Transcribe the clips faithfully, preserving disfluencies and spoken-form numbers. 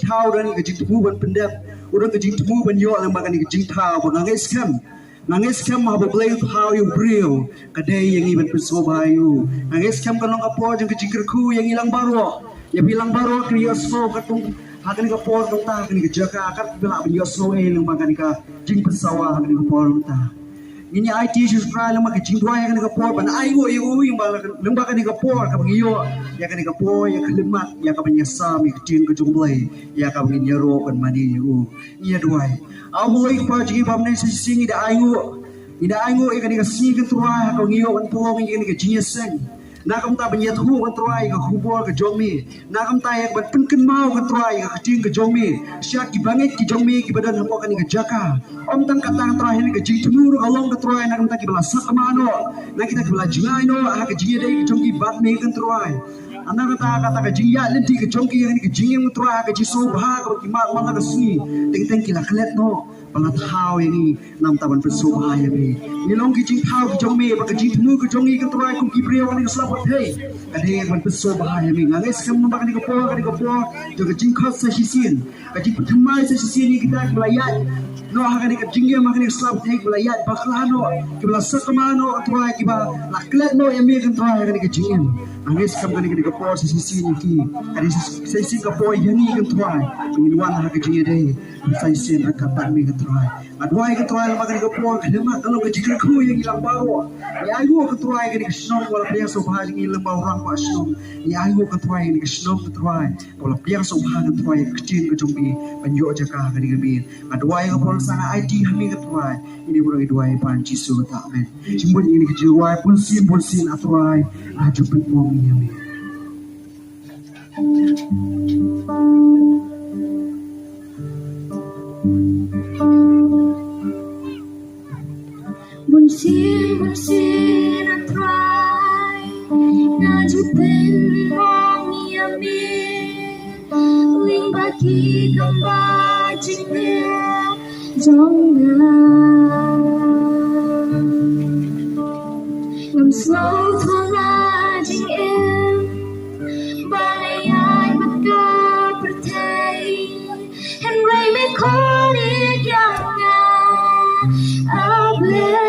jingthaw, u don ka jingthmu ban pyndep, u don ka jingthmu ban ïoh lyngba kane ka jingthaw. Ba nga ngeit skhem, nga ngeit skhem haba U Blei u thaw ïa u briew, ka dei ïa ngi ban pynsngewbha ïa u. Nga ngeit skhem kan long ka por jong ka jingkyrkhu ïa ngi lang baroh, ïa phi lang baroh kiba ïohsngew katkum ha kane ka por, kata kane ka jaka, kat ba lah ban ïohsngew ei lyngba kane ka jingpynsawa ha kane ka por mynta. Ngin ïa aiti sha U Trai lyngba ka jingduwai ha kane ka por, ban ainguh ïa u lyngba, lyngba kane ka por kaba ngi ïoh ïa kane ka por ïa ka khyllipmat, ïa ka ban ïasam ïa ka ktien ka jong U Blei, ïa kaba ngin ïaroh ban mane ïa u. Ngin ïa duwai. A U Blei Kpa jong ngi ba ha bneng, sa shisien ngi da ainguh, ngi da ainguh ïa kane ka sngi, ko Trai, ha kaba ngi ïoh ban pynlong ïa kane ka jingïaseng. Na ka bynta ban ïathuh, ko Trai, ïa ka khubor ka jong me. Na ka bynta ïa ka ban pynkynmaw, ko Trai, ïa ka ktien ka jong me sha ki bangeit ki jong me kiba don hapoh kane ka jaka. Ym tang katta, ko Trai, hynrei ka jingthmu ruh ka long, ko Trai, na ka bynta kiba la sakma noh, na kita kiba la jngai noh ha ka jingïadei ka jong ki bad me, ko Trai. Na ka bynta kata ka jingïaid lynti ka jong ki ha kane ka jingim, ko Trai, ha ka jingsngewbha kaba ki mad man la ka sngi, teng teng ki la klet noh. Ba la thaw ïa ngi na ka bynta ban pynsngewbha ïa me. Ngi long ki jingthaw ki jong me, bad ka jingthmu ka jong ngi, ko Trai, kum ki briew ha kane ka sla pyrthei, ka dei ban pynsngewbha ïa me. Nga ngeit skhem ba kane ka por, kane ka por jong ka jingkhot sa shisien, ka jingpynthymmai sa shisien ïa kita kiba la ïaid noh ha kane ka jingim, ha kane ka sla pyrthei, kiba la ïaid bakla noh, kiba la sakma noh, ko Trai, kiba la klet noh ïa me, ko Trai, ha kane ka jingim. Nga ngeit skhem kane, kane ka por sa shisien ïa ki, ka dei sa shisien ka por ïa ngi, ko Trai, ngin wan ha ka jingïadei sa shisien ryngkat bad me, ko Trai. Nga duwai, ko Trai, lyngba kane ka por, ka dei ma ka long ka jingkyrkhu ïa ngi lang baroh. Ngi ainguh, ko Trai, kane ka shnong kaba la pdiang sngewbha ïa ngi lyngba u rangbah shnong. Ngi ainguh, ko Trai, kane ka shnong, ko Trai, kaba la pdiang sngewbha, ko Trai, ïa ka ktien ka jong me ban ïoh jaka ha kane ka miet. Nga duwai, ko Trai, sa nga aiti ha me, ko Trai, ïa kane baroh ngi duwai ha u Jisu, amen. Jingmut ïa kane ka jingduwai, bunsien bunsien, ko Trai, nga ju pynmong ïa me. Bunsien bunsien, ko Trai, nga ju pynmong ïa me lyngba ki kam bad jingeh jong nga. Ngam sngewthuh la jingim ba nga ïaid bad ka pyrthei, hynrei me khot ïa nga, A Blei.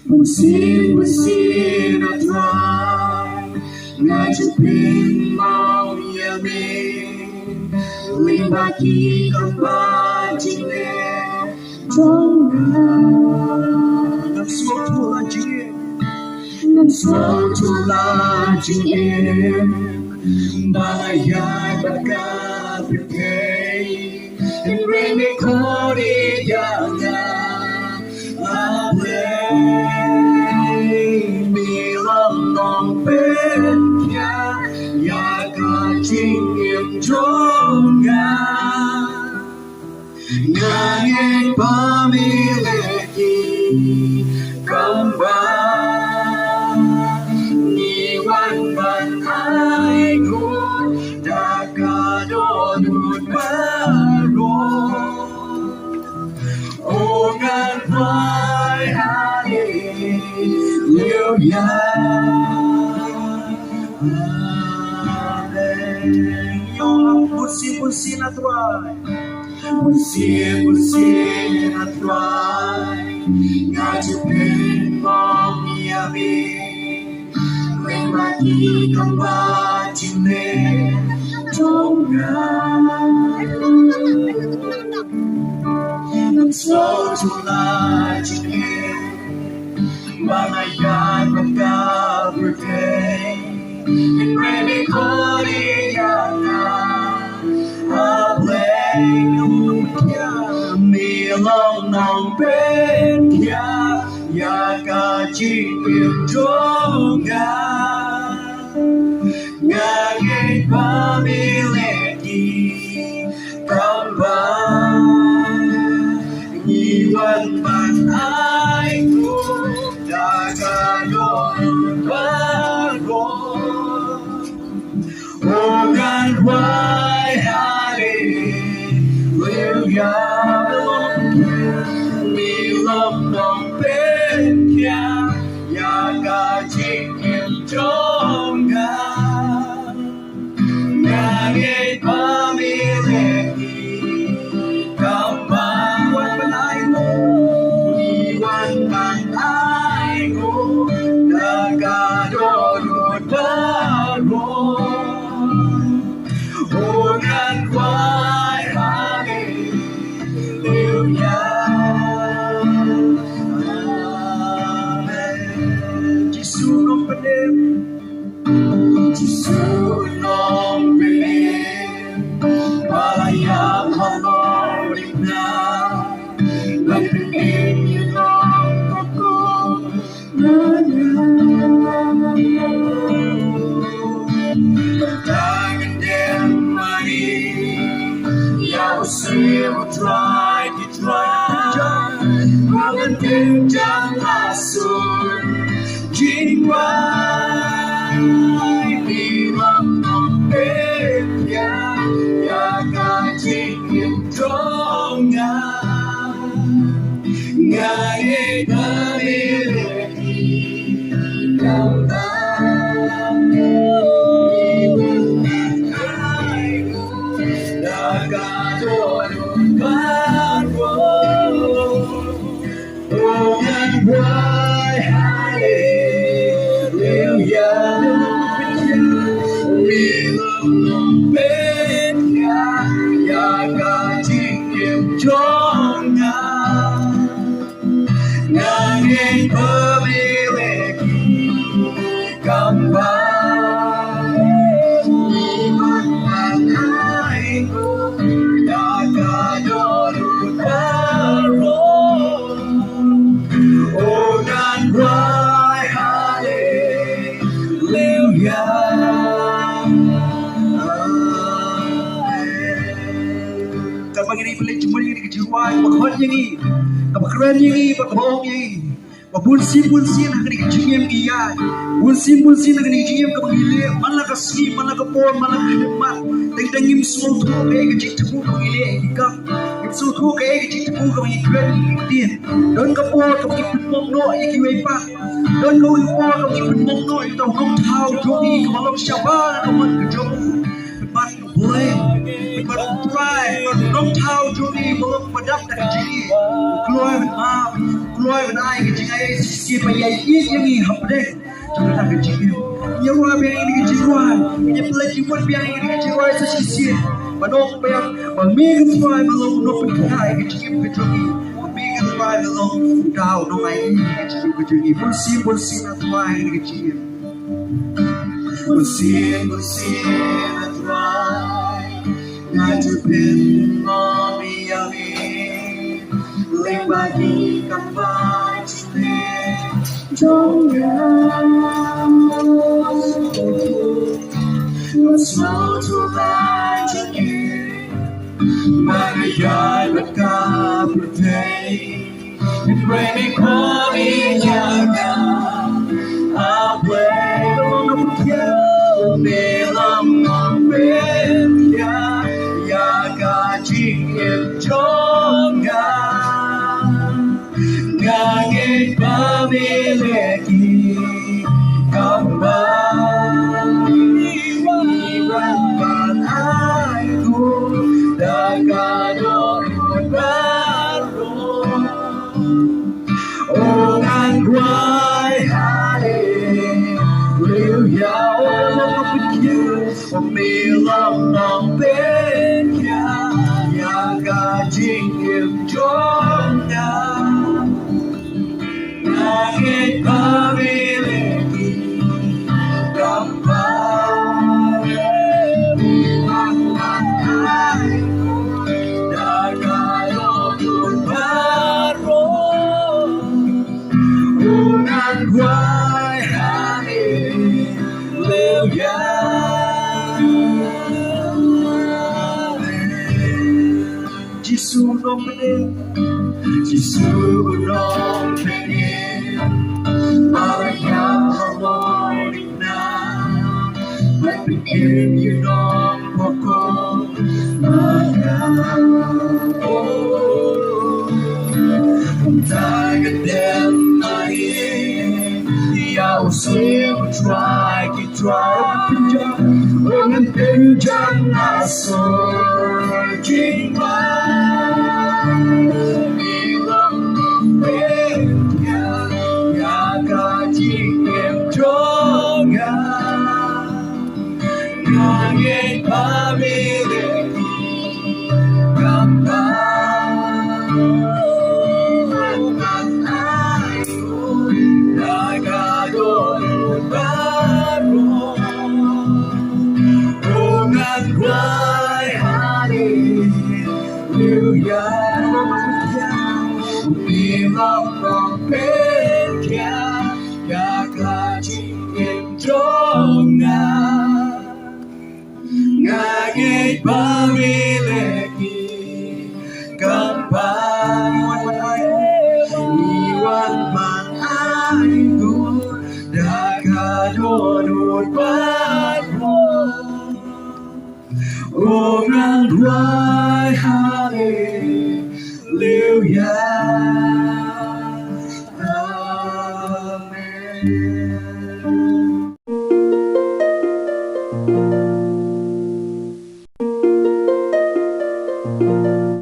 Bunsien bunsien, ko Trai, nga ju pynmong ïa me lyngba ki kam bad jingeh jong nga. Ngam sngewthuh la jingim, ngam sngewthuh la jingim ba nga ïaid bad ka pyrthei, hynrei me khot ïa nga, A Blei. Me long nongpynkhiah ïa ka jingim jong nga. Nga ngeit ba me leh ki kam ba ngi wan ban ai nguh da ka dohnud baroh. O ngan duwai, haleluya. Amen. Ïa, bunsien bunsien, ko Trai. Bunsien bunsien, ko Trai, nga ju pynmong ïa me lyngba ki kam bad jingeh jong nga. Ngam sngewthuh la jingim ba nga ïaid bad ka pyrthei, hynrei me khot ïa nga, A Blei. Me long nongpynkhiah ïa ka jingim jong nga. Nga ngeit ba me leh ki kam ba ngi wan ban ai nguh da ka dohnud baroh. O ngan duwai, haleluya. Me long nongpynkhiah ïa ka jingim jong nga. Jisu nongpynim, Jisu nongpynim, ba la ïap halor ïa nga, ba la pynim ïa nga, ba kum ma nga. Mynta ngan dem mane ïa u Syiem u Trai. Ba ngan pynjah la sur jingkwah, phi long nongpynïap ïa ka jingim jong nga. Nga ngeit ba me leh kumta. Da ka dohnud baroh, oh, ngan duwai haleluya. Me long nongpynïap ïa ka jingim jong nga. Nga ngeit ba me leh kumta. Ïa ka dohnud baroh, oh, ngan duwai haleluya. Amen. Kaba ngi ïa phi leit jingmut ïa kane ka jingrwai kaba khot ïa ngi, kaba kren ïa ngi, kaba ong ïa ngi. Ba bun sien bun sien ha kane ka jingim ngi ïaid. Bun sien bun sien ha kane ka jingim kaba ngi leh, man la ka sngi, man la ka por, man la ka khyllipmat. Teng teng ngim sngewthuh kaei ka jingthmu kaba ngi leh ïa ki kam. Ngim sngewthuh kaei ka jingthmu kaba ngi kren ïa ki ktien. Don ka por kaba ngi pynmong noh ïa kiwei pat. Don ka por kaba ngi pynmong noh ïa uta u nongthaw jong ngi kaba long shabar ka mon ka jong u. Bad Blei, bad u Trai, bad u Nongthaw jong ngi, ba long ba dap da ka jingim. U kloi ban map, u kloi ban ai ka jingaiei shisien, ba ïai ïeit ïa ngi hapdeng jong kata ka jingim. Ngi ïa rwai biang ïa kane ka jingrwai, ngi ïa pynleit jingmut biang ïa kane ka jingrwai sa shisien. Ban ong biang ba me, ko Trai, ba long u nongpynkhiah ïa ka jingim ka jong ngi. Ba me, ko Trai, ba long uta u nongaiei ïa ka jingim ka jong ngi. Bun sien bun sien, ko Trai, ïa kane ka jingim. Bun sien bun sien, ko Trai, nga ju pynmong ïa me lyngba ki kam ba jingim jong nga. Nga sngewthuh ba jingim ba nga ïaid bad ka pyrthei. Pyntrei me, khot me ïa nga. A Blei, me long nongpynkhiah, me long nongpynkhiah ïa ka jingim jong nga. Nga ngeit ba me leh kumba me wan ban ai nguh da ka dohnud baroh. Oh, ngan duwai haleluya. Oh, me long nongpynkhiah, oh, me long nongpynkhiah ïa ka jingim jong nga. Nga ngeit ba me leh kumba me wan ban ai nguh da ka dohnud baroh. Oh, ngan duwai haleluya. Jisu nongpynim, Jisu nongpynim, ba la ïap halor ïa nga, ba la pynim ïa u nongpynim. Mynta ngan dem mane ïa u Syiem u Trai ki trai. Ngan pynjah na sor jingmut. Me long nongpynim ïa ka jingim jong nga. Nga ngeit ba me leh kumba Ong ong pynkhia ïa ka jingim jong nga. Nga ngeit ba me leh ki kam ban, ngi wan ban ai nguh da ka dohnud bad bor. O ngan duwai haleluya.